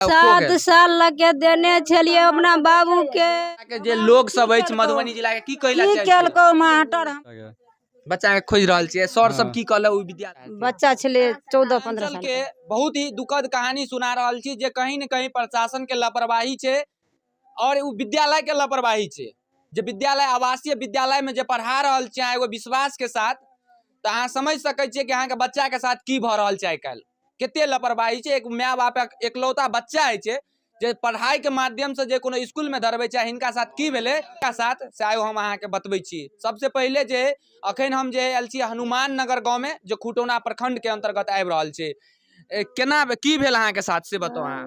7 साल लगे देने छलियै अपना बाबूके। के जे लोग सब अछि मधुबनी जिला के, की कहै की चाहै छियै? केलकौ मास्टर? बच्चा के खोजि रहल छियै। सर सब की कहलक ओहि विद्यालय? बच्चा छलै 14-15 मिथिलांचल साल के बहुत ही दुखद कहानी सुना रहल छी जे कहीं ने कहीं प्रशासन के लापरवाही छै और उ विद्यालय के लापरवाही छै, जे विद्यालय, आवासीय विद्यालय में जे पढ़ा रहल छै अहाँ एगो विश्वास के साथ, तऽ अहाँ समझ सकै छियै कि अहाँके बच्चा के साथ की भऽ रहल छै। आइ काल्हि कते लापरवाही छै। एक माय बापक एकलौता बच्चा होइ छै जे पढ़ाई के माध्यम से जे कोनो स्कूल में धरबै छै। हिनका साथ की भेलै, हिनका साथ से आइ हम अहाँके बतबै छी। सबसे पहिले जे अखन हम जे आयल छी हनुमान नगर गाँव में, जे खुटौना प्रखंड के अंतर्गत आबि रहल छै। केना की भेल अहाँके साथ, से बताउ अहाँ।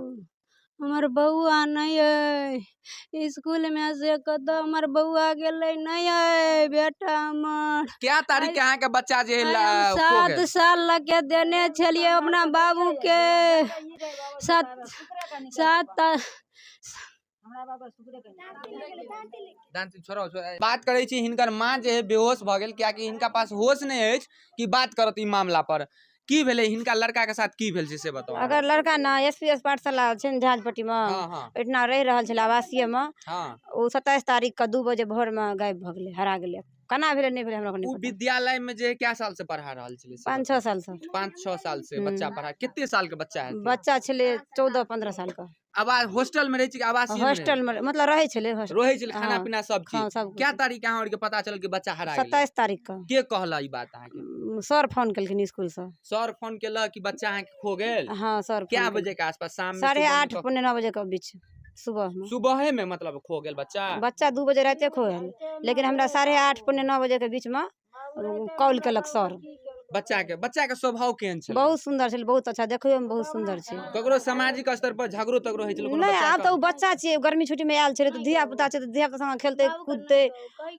हमर बौआ नहि अइ इसकुलमे, से कतऽ हमर बौआ गेलै, नहि अइ बेटा हमर। क्या तारीख के अहाँके बच्चा जे आइ हम खो 7 गेल? साल लगे देने छलियै अपना बाबूके, सात सात दाँत छोड़ो, छोड़ो। बात करै छी, हिनकर माँ जे है बेहोश भऽ गेल, कियाकि हिनका पास होश नहि अछि कि बात करत ई मामला पर। की भेलै हिनका लड़का के साथ, की भेल छै से बताउ। अगर लड़का ने एस पी एस पाठशाला छै ने झालपट्टीमे, हँ हँ ओहिठिना रहि रहल छलै आवासीयमे। ओ 27 तारीखके 2 बजे भोरमे गायब भऽ गेलै, हरा गेलै। केना भेलै, नहि भेलै, हमरा ओ नहि पता। विद्यालय में जे है कै साल से पढ़ा रहल छलै से पाँच बताउ। छओ सालसँ। 5-6 साल से बच्चा पढ़ा, कते साल के बच्चा है? बच्चा छलै 14-15 सालके। आवाज हॉस्टल में रहै छै कि आवासीय में रहै? हॉस्टलमे मतलब रहै छलै हॉस्टल। रहै छलै, खाना हँ। पीना सब हँ चीज? सब। क्या तारीख के अहाँ आरके पता चलल कि बच्चा हरा गेलै? 27 तारीखके। के कहला ई बात अहाँके? सर फोन केलखिन स्कूलसँ। सर फोन केलक कि बच्चा अहाँके खो गेल? हँ, सर। क्या बजे के आसपास, शाम में? साढ़े सुबह में? 8, 8:45 बजेके बीच सुबहमे। सुबहे में मतलब खो गेल बच्चा? बच्चा 2 बजे राते खो गेल, लेकिन हमरा 8:30, 8:45 बजेके बीचमे कॉल केलक सर। बच्चा के स्वभाव केहन छलै? बहुत सुन्दर छलै, बहुत अच्छा, देखैयोमे बहुत सुन्दर छै। ककरो सामाजिक स्तर पर झगड़ो तगड़ो होइ छलै कोनो नहि। बच्चा आब के? तऽ ओ बच्चा छियै, गर्मी छुट्टीमे आयल छलै, तऽ धिया पुता छै, तऽ धिया पुता संगे खेलतै कूदतै,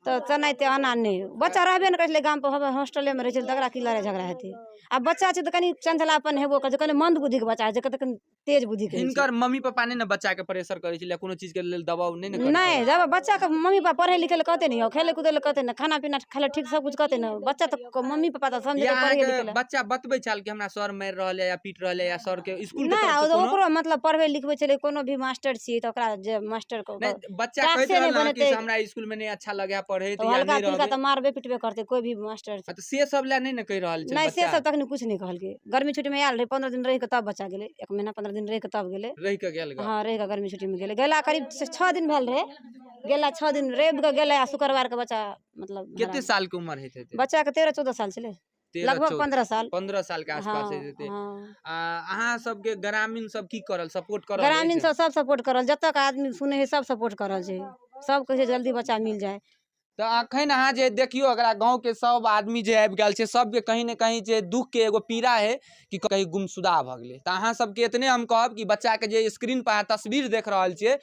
तऽ तेनाहिते आना नहि बच्चा रहबे नहि करै छलै गाम पर, हॉस्टलेमे रहै छलै, तकरा की लड़ाइ झगड़ा हेतै? आ बच्चा छै तऽ कनि चंचलापन हेबो करै छै, कनि मंद बुद्धिके बच्चा होइ छै, कते कनि तेज बुद्धिके होइ छै। हिनकर मम्मी पापा नहि ने बच्चा के प्रेशर करै छलै, कोनो चीज के लेल दबाव नहि ने करै नहि। छलै? जब बच्चाके मम्मी पापा पढ़ै लिखै लए कहतै ने यौ, खेलै कूदै लए कहतै ने, खाना पीना खाय लए ठीक, सब कुछ कहतै ने, बच्चा तऽ मम्मी पापा तऽ या समझेतै पढ़ै अहाँके लिखै लए। बच्चा बतबै छल कि हमरा सर मारि रहल है या पीट रहल है, या सर के स्कूल के नहि। तरफ से कोनो ओकरो मतलब पढ़बै लिखबै छलै, कोनो भी मास्टर छियै तऽ ओकरा जे मास्टर के नहि, बच्चा कहैत टास्के रहल नहि ने कि बनेतै। से हमरा स्कूल में नहि अच्छा लगे पढ़ैत तऽ या हल्का नहि फुल्का रहबै। तऽ मारबे पिटबे करतै कोइ भी मास्टर। तऽ से सब लए नहि ने कहि रहल छै नहि, से बच्चा? सब तखनी कुछ नहि कहलकै। गर्मी छुट्टीमे आयल रहै, 15 दिन रहि कऽ तब बच्चा गेलै, एक महीना 15 दिन रहि कऽ तब गेलै। रहि के गेल ग? हँ, रहि कऽ गर्मी छुट्टीमे गेलै। गेला करीब 6 दिन भेल रहै गेला, 6 दिन, रवि कऽ गेलै आ शुक्रवारके बच्चा मतलब हरा कते गेलै। साल के उम्र होइत हेतै? बच्चाके 13-14 साल छलै। 13, लगभग 14, 15 साल। 15 साल के आसपास होइत हेतै। हँ। आ अहाँ सबके ग्रामीण सब की करल, सपोर्ट करल ग्रामीण अछि? सब सब सपोर्ट करल, जतक आदमी सुनै है सब सपोर्ट करल छै, सब कहै छै जल्दी बच्चा मिल जाए। तऽ अखन अहाँ जे देखियौ, एकरा गाँवके सब आदमी जे आबि गेल छै, सबके कहीं ने कहीं जे दुख के एगो पीड़ा है कि कहीं गुमशुदा भऽ गेलै। तऽ अहाँ सबके एतने हम कहब कि बच्चाके जे स्क्रीन पर अहाँ तस्वीर देख रहल छियै,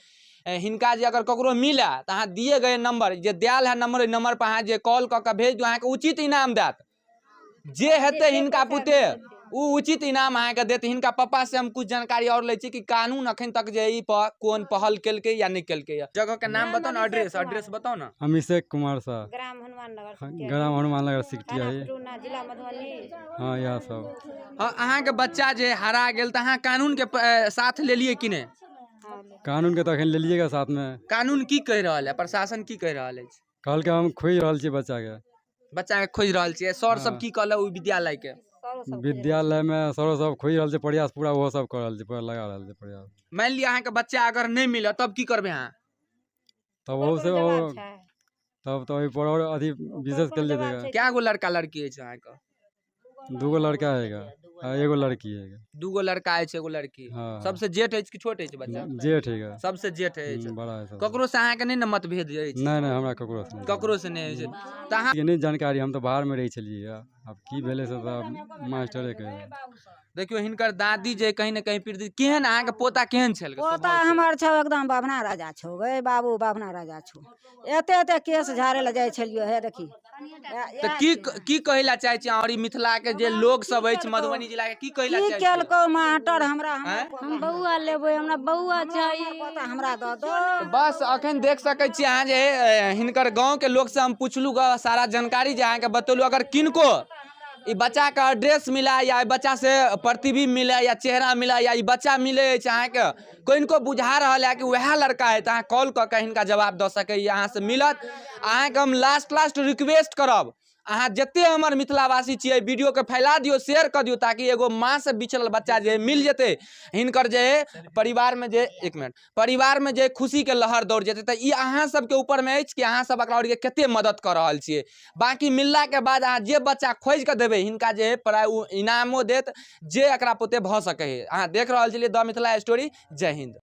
हिनका जे अगर ककरो मिले तऽ अहाँ दिए गए नंबर, जे दियल है नंबर, ओहि नंबर पर अहाँ जे कॉल कऽ के भेज दियौ, अहाँके उचित इनाम देत। जे हेतै हिनका पुते, ओ उचित इनाम अहाँके देत। हिनका पापा से हम कुछ जानकारी और लै छी कि कानून अखन तक जे ई पर कोन पहल केलकै या नहि केलकै। जगह के नाम बताउ ने, एड्रेस, एड्रेस बताउ ने। अभिषेक कुमार शाह। ग्राम हनुमान नगर, ग्राम हनुमान नगर, थाना सिकटिया। खुटौना, जिला मधुबनी। हाँ, इएह सब। हँ, अहाँके बच्चा जे हरा गेल तऽ अहाँ कानून के साथ लेलियै कि नहि? कानूनके तऽ एखन लेलिएगा साथमे। कानून की कहि रहल है, प्रशासन की कहि रहल अछि? कहलकै हम खोजि रहल छी बच्चाके। बच्चा के खोजि रहल छियै। सर सब की कहलक ओहि विद्यालय के? विद्यालयमे सरो सब खोजि रहल छै, प्रयास पूरा ओहो सब कऽ रहल छै, पूरा लगा रहल छै प्रयास। मानि लिअ अहाँके बच्चा अगर नहि मिलत तब की करबै अहाँ? तब ओहू से तब तऽ ओहिपर आओर अथी विशेष कयल जेतै। कै गो लड़का लड़की अछि अहाँके? दूगो लड़का हैगा आ एगो लड़की हैगा। दूगो लड़का अछि, एगो लड़की। हाँ। सबसे जेठ अछि कि छोट अछि बच्चा? जेठ हैगा। सबसे जेठ अछि? बड़ा है सब। ककरो से अहाँके नहि ने मतभेद अछि? नहि नहि, हमरा ककरो से नहि। ककरो से नहि अछि तऽ अहाँ के नहि जानकारी, हम तऽ बाहरमे रहै छलियै। आब की भेलै से तऽ मास्टरे कहै। देखियौ, हिनकर दादी जे कहीं ने कहीं पीड़ित। केहन अहाँके पोता, केहन छल? पोता हमर छौ एकदम बाभना राजा छौ गे बाबू, बाभना राजा छौ। एते एते केश झाड़े लए जाइ छलियो, हे देखी। तऽ की की कहै लए चाहै छी अहाँ और ई मिथिला के जे लोक सब अछि, मधुबनी जिला के, की कहै लए की चाहै छी? केलकौ मास्टर हमरा? आँय? हम बौआ लेबै, हमरा बौआ चाही। पोता हमरा दऽ दो। बस अखन देख सकै छी अहाँ जे हिनकर गाँव के लोक से हम पुछलू ग, सारा जानकारी जे अहाँके बतेलू। अगर किनको ई बच्चा के एड्रेस मिला या ई बच्चा से प्रतिबिंब मिले या चेहरा मिला या ई बच्चा मिले अछि अहाँके, कनिको बुझा रहल है कि वएह लड़का है, तऽ अहाँ कॉल कऽ के हिनका जवाब दऽ सकैए, अहाँसँ मिलत। अहाँके हम लास्ट लास्ट रिक्वेस्ट करब, अहाँ जते हमर मिथिलावासी छियै वीडियोके फैला दियौ, शेयर कऽ दियौ, ताकि एगो माँसँ बिछड़ल बच्चा जे मिल जेतै, हिनकर जे परिवारमे जे एक मिनट परिवारमे जे खुशीके लहर दौड़ जेतै। तऽ ई अहाँ सबके ऊपरमे अछि कि अहाँ सब एकरा आरके कते मदद कऽ रहल छियै। बाँकी मिललाके बाद अहाँ जे बच्चा खोजि कऽ देबै हिनका जे प्राय ओ इनामो देत जे एकरा पुते भऽ सकै है। अहाँ देख रहल छलियै द मिथिला स्टोरी। जय हिन्द।